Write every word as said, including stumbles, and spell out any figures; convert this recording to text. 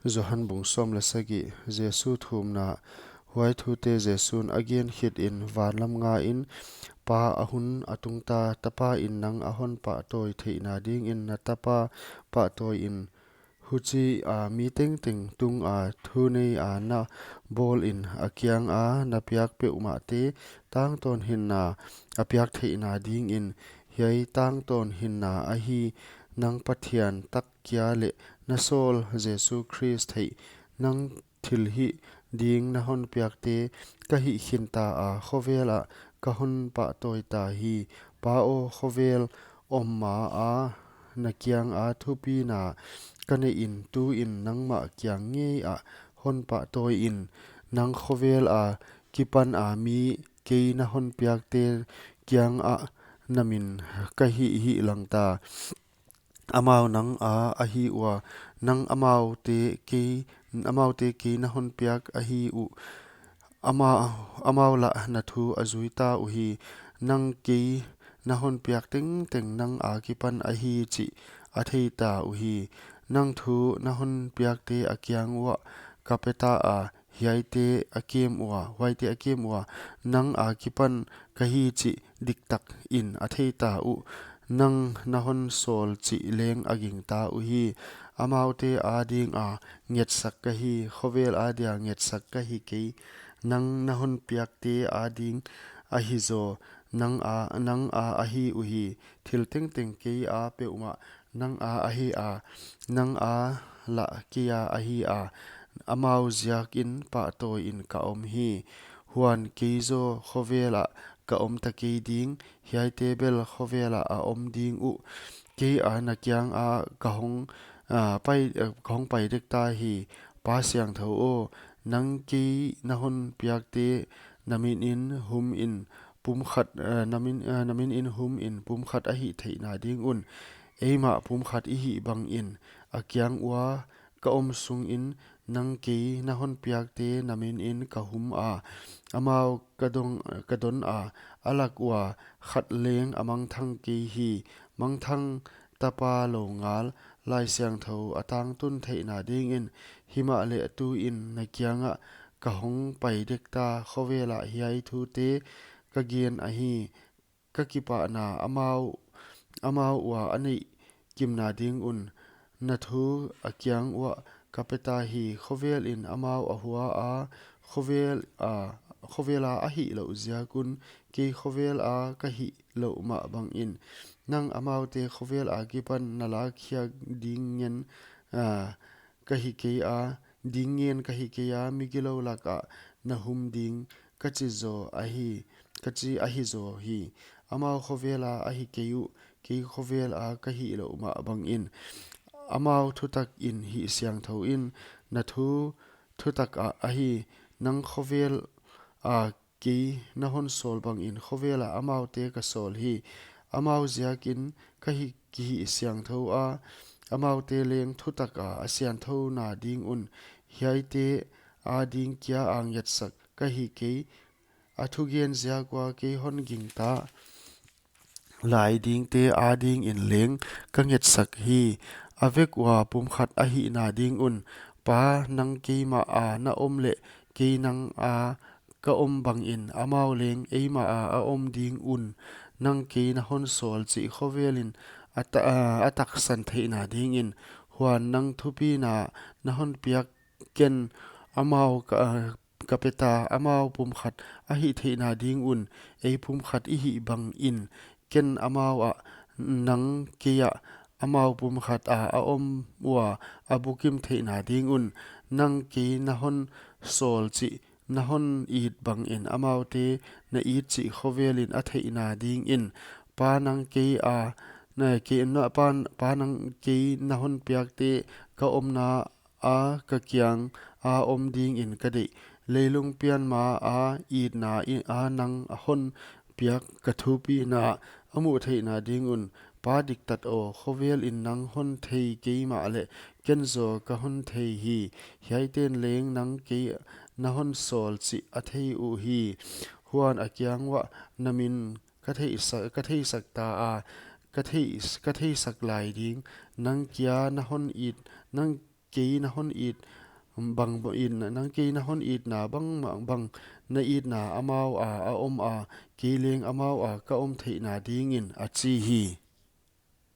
Johan bung sawm leh sagih. Jesu thumna. Huai thute Jesu'n a gen khit in van lam nga in, Pa, a hun a tung ta, Tapa in nang a hon pahtawi theihna dingin na Tapa pahtawi in. Huchia mi tengteng tunga thu nei a na bawl in a kianga na piak peuhmahte tangtawn hinna a piak theihna dingin. Hiai tangtawn hinna ahi, nang Pathian tak kia leh na sawl Jesu Khrist theih, nang thilhih ding na hon piakte ka hih khin ta a, khovel ah ka hon pahtawi ta hi. Pa aw, khovel om maa na kianga thupina ka neih in, tuin nangmah kiang ngei ah hon pahtawi in. Nang khovel akipan a mi kei na hon piakte kiangah na min ka hih hih lang ta. Amau nang a ahi ua, nang amaute kei, amaute kei na hon piak ahi uh. Ama, amau lah na thu a zui ta uhi. Nang kei na hon piak tengteng nang akipan ahi chih a thei ta uhi. Nang thu na hon piakte a kiang uah ka pe ta a, hiaite a kem ua, huaite a kem ua, nang akipan ka hi chih diktak in a thei ta uh. Nang na hon sawl chih leng a ging ta uhi. Amaute adinga ngetsak ka hi, khovel adia ngetsak ka hi kei. Nang na hon piakte ading ahi zaw, nang a, nang a ahi uhi. Thil tengteng kei a peuhmah nang a ahi a, nang a lah kei a ahi a, amau ziakin pahtawi in ka om hi. Huan kei zaw khovel ah ka om ta kei ding, hiaite bel khovel ah a om ding uh. Kei a na kianga ka hong, ah, pai, ah, ka hong pai dek ta hi. Pa Siangthou aw, nang kei na hon piakte na min in hum in pumkhat, ah, na min, ah, na min in hum in pumkhat a hih theihna ding un. Eimah pumkhat i hih bangin a kiang ua ka om sungin nang kei na hon piakte na min in ka hum a, amau ka dong, ka don a, a lak ua khat leng a mangthang kei hi. Mangthang Tapa lou ngal, Laisiangthou a tangtun theihna dingin. Himahleh tuin na kiangah ka hong pai dek ta, khovel ah hiai thute ka gen ahi. Ka kipahna amau, amau ua a neih kimna ding un. Na thu a kiang uah ka pe ta hi. Khovel in amau a hua a, khovel a, khovel a a hih louh ziak un, kei khovel a ka hih louh mah bangin. Nang amaute khovel akipan na lakkhiak ding ngen, ah, ka hi kei a, ding ngen ka hi kei a, mi gilou lakah na hum ding ka chi zaw ahi, ka chi ahi zaw hi. Amau khovel a ahi kei uh, kei khovel a ka hih louh mah bangin. Amau thutak in hih siangthou in, na thu thutak ah ahi. Nang khovel a kei na hon sawl bangin khovel ah amaute ka sawl hi. Amau ziakin ka hih, kihih siangthou a, amaute leng thutak a a siangthouna ding un. Hiaite ading kia a ngetsak ka hi kei, a thugen ziak ua kei hon gingta lai dingte adingin leng ka ngetsak hi. A vek ua pumkhat a hihna ding un, Pa, nang keimah a na om leh kei nang a ka om bangin amau leng eimah a a om ding un. Nang kei na hon sawl chih khovel in a ta-, a, a taksan theihna dingin. Huan nang thupina na hon piak ken amau ka, ka pe ta, amau pumkhat a hih theihna ding un, ei pumkhat i hih bangin. Ken amau ah, nang kei ah amau pumkhat a a om ua a bukim theihna ding un. Nang kei na hon sawl chih na hon it bangin amaute na it chih khovel in a theihna dingin. Pa, nang kei a, na kei na, Pa, Pa, nang kei na hon piakte ka omna a ka kiang a om dingin ka deih. Leilung pian ma a itna i a nang a hon piak ka thupina a muh theihna ding un. Pa diktat aw, khovel in nang hon thei keimah leh ken zaw ka hon thei hi. Hiaiten leng nang kei na hon sawl chih a thei uhi. Huan a kiang uah na min ka theisak, ka theisak ta a, ka thei, ka theisak lai ding. Nang kia na hon it, nang kei na hon it bang, nang kei na hon itna bangmah bang, na itna amau a a om a, kei leng amau a ka om theihna dingin, a chi hi.